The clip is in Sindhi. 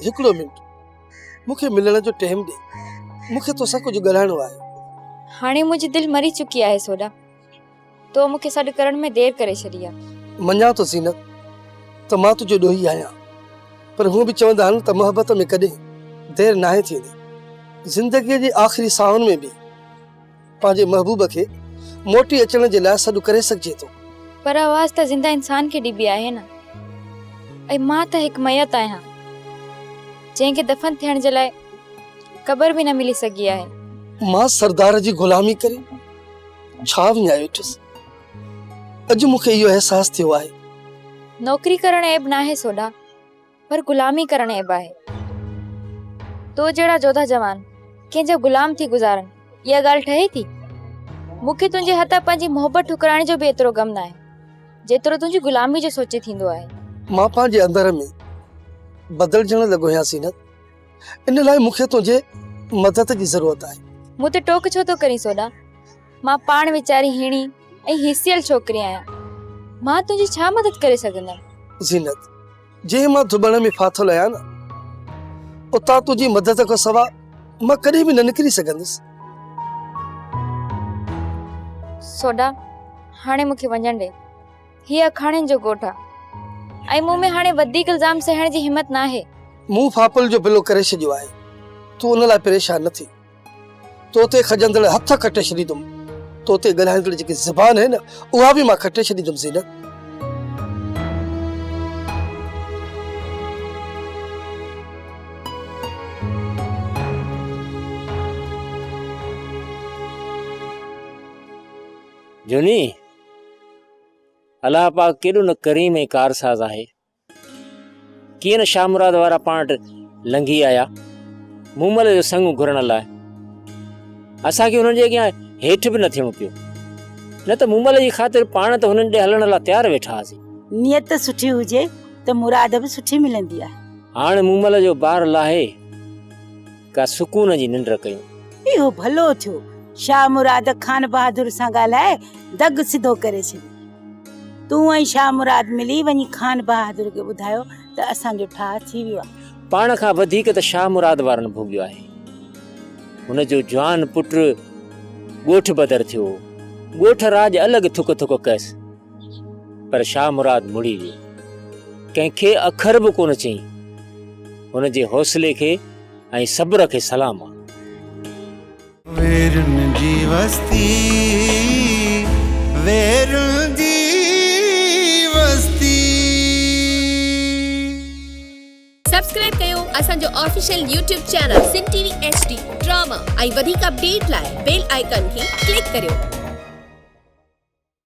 هڪڙو منٽ مون کي ملڻ جو ٽيم ڏي. مون کي توسان ڪجهه ڳالهائڻو آهي. هاڻي منهنجي دل مري چڪي آهي سوڍا. تو مون کي سڏ ڪرڻ ۾ دير ڪري ڇڏي آ. مڃان ٿو زينت ته مان تنهنجو ڏوهي آهيان پر هونء به چوندا آهن ته محبت ۾ ڪڏهن دير ناهي ٿيندي. زندگيء جي آخري ساهن ۾ به پنهنجي محبوب کي موٽي اچڻ جي لاء سڏ ڪري سگهجي ٿو. پر آواز ته زنده انسان کي ڏبي آهي نه ۽ مان ته هڪ ميت آهيان جنهن کي دفن ٿيڻ جي لاء قبر به نه ملي سگهي آهي. مان سردار جي غلامي ڪري ڇا وڃائي ويٺس. اڄ مون کي اهو احساس ٿيو آهي. نوڪري ڪرڻ عيب ناهي سوڍا، پر غلامي ڪرڻ عيب آهي. تو جهڙا جوڌا جوان ڪنهن جا غلام ٿي گذارن، اها ڳالهه ٺهي ٿي؟ مون کي تنهنجي هٿان پنهنجي محبت ٺڪرائڻ جو به ايترو غم ناهي، جيترو تنهنجي غلامي جو سوچي ٿيندو آهي. مان پنهنجي اندر ۾ بدلجڻ لڳو آهيان زينت. ان لاء مون کي تنهنجي مدد جي ضرورت آهي. مون تي ٽوڪ ڇو ٿو ڪرين سوڍا؟ مان پاڻ ويچاري هيڻي ۽ هيسيل ڇوڪري آهيان. مان تنهنجي ڇا مدد ڪري سگهندم؟ زينت، جنهن مان ڌٻڻ ۾ ڦاٿل آهيان نه، اتان تنهنجي مدد کان سوا مان ڪڏهن به نه نڪري سگهندس. سوڍا، هاڻي مون کي وڃڻ ڏي. هي اکاڻين جو ڳوٺ آ ۽ مون ۾ هاڻي وڌيڪ الزام سهڻ جي همت ناهي. مون ڦاپل جو بلو ڪري ڇڏيو آهي، تون ان لاء پريشان نه ٿي. تو تي کڄندڙ هٿ ڪٽي ڇڏيندم، تو تي ڳالهائيندڙ جيڪي زبان آهي نه، اها به مان ڪٽي ڇڏيندم زينت. جوني! الله پاڪ ڪيڏو نه ڪريم ۽ ڪارساز آهي. ڪيئن نه شاهه مراد وارا پاڻ وٽ لنگهي آيا مومل جو سڱ گهرڻ لاء. اسان کي هنن جي اڳيان هيٺ به نه ٿيڻو پيو. نه ته مومل جي خاطر پاڻ ته هنن ڏي هلڻ لاء تيار ويٺا هئاسين. نيت سٺي هجي ته مراد به سٺي ملندي آهي. هاڻ مومل جو بار لاهي ڪا سڪون جي ننڊ ڪيون. اهو ڀلو ٿيو شاهه مراد خان بهادر سان ڳالهائي دڳ سڌو ڪري ڇڏي. تون ۽ شاهه مراد ملي وڃي خان بهادر کي ٻڌايو ته اسان جو ٺاهه ٿي ويو آهي. پاڻ کان وڌيڪ ته شاهه مراد وارن ڀوڳيو آهي. هن جو جوان پٽ ڳوٺ بدر ٿيو هو. ڳوٺ راڄ الڳ ٿڪ ٿڪ ڪيس. پر شاهه مراد مڙي ويو. ڪنهن کي اکر به ڪونه چيائين. هن جي حوصلي کي ۽ صبر کي سلام آ. ويرن جي وستي، ويرن جي وستي. سبسڪرائب ڪيو اسان جو official YouTube channel Sindh T V H D drama ۽ وڌيڪ اپڊيٽ لاء بيل آئيڪان کي ڪلڪ ڪريو.